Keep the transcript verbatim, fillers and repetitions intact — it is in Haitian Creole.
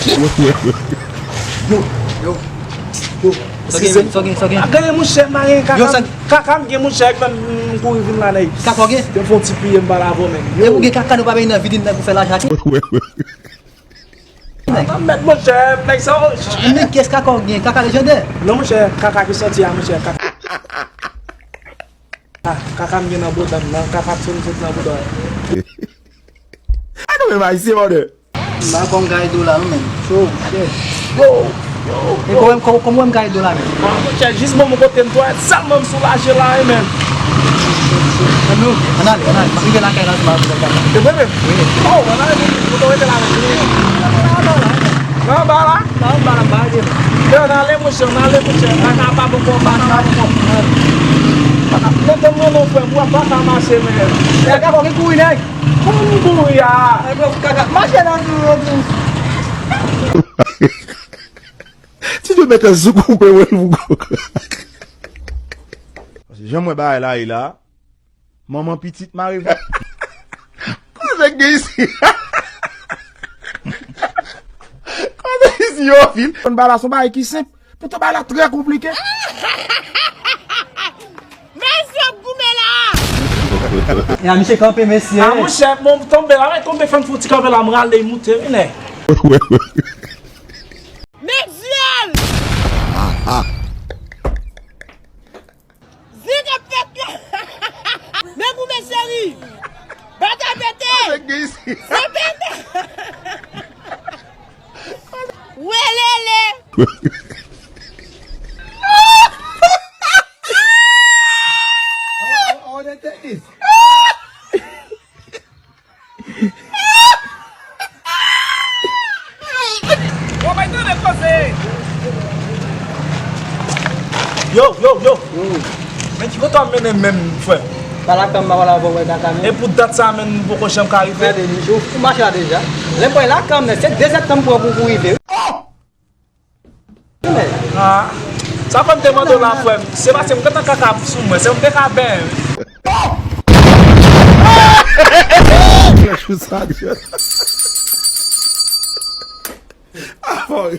Yo, yo, yo. Eskize m. Sa w gen, sa w gen, sa w gen? Gade monchè, m pa gen kaka. Yo, sa... Kaka m gen monchè, m kouri vin la, nèg. Kaka w gen? Te fè yon ti piye m pa la avè w menm. Yo. Depi w gen kaka, nou pa benyen nan vide nèg pou fè lajan ak li. Nan mèt monchè, nèg sa yo. Men kiyès kaka w gen? Kaka lejandè? Non monchè, kaka ki sòti a monchè, kaka. Ah, kaka m gen nan bouda m nan, kaka k sot sot nan bouda. A kanmenm ayisyen, mòdè. M pa konn kay dola non, men. Cho, chè. Yo, yo, e yo. Kòman, kòman, kòman w wè m kay dola, men? Ah, monchè, jis bon, mwen kote m twalèt sèlman m soulaje la wi, men. Ann ale, ann ale. M ap rive lakay la, m ap rive lakay la. Se vre menm? Wi. Oh, ann ale, mwen tou rete la menm. Nan anba la? Nan anba la, m pa gen. Yo, ann ale, monchè, ann ale, monchè. Kaka pa bon konpa, pa bon konpa. Mwen tann mwen non, frè m, w ap pa ka mache, men. Kaka, fò gen kouri, nèg. Kòman m kouri a? Mache nan tou, yo tou. Ti de mèt sou koupe wè l pou gwo. Paske jan mwen bagay la ye la, manman pitit mare fè. Koze k gen isi? Koze isi yo fil? Konn bagay la se yon bagay ki senp. Poutan bagay la trè konplike. Mesye ap goumen la! E a misye kanpe, mesye. Ah, monchè, bon, m tonbe la, men tonbe fè m fouti kanpe la, m rale, m moute, vini. Men dyòl! Zig ap fèt la! Men goumen, cheri! Batay pete! Se pete! Welele! Yo, yo, yo. Men ki kote w ap mennen m menm, frè? Pa lakay m, pa pale avè w, wè kaka menm. E pou dat sa menm, m poko janm ka rive. Gade, ou mache la deja. Lè m pral lakay m, se de zèdtan m pran pou, pou rive. Ah, sa fè m te mande w la, frè m. Se paske m gentan kaka sou mwen, se m te ka benyen. Chou sa, ah, bon.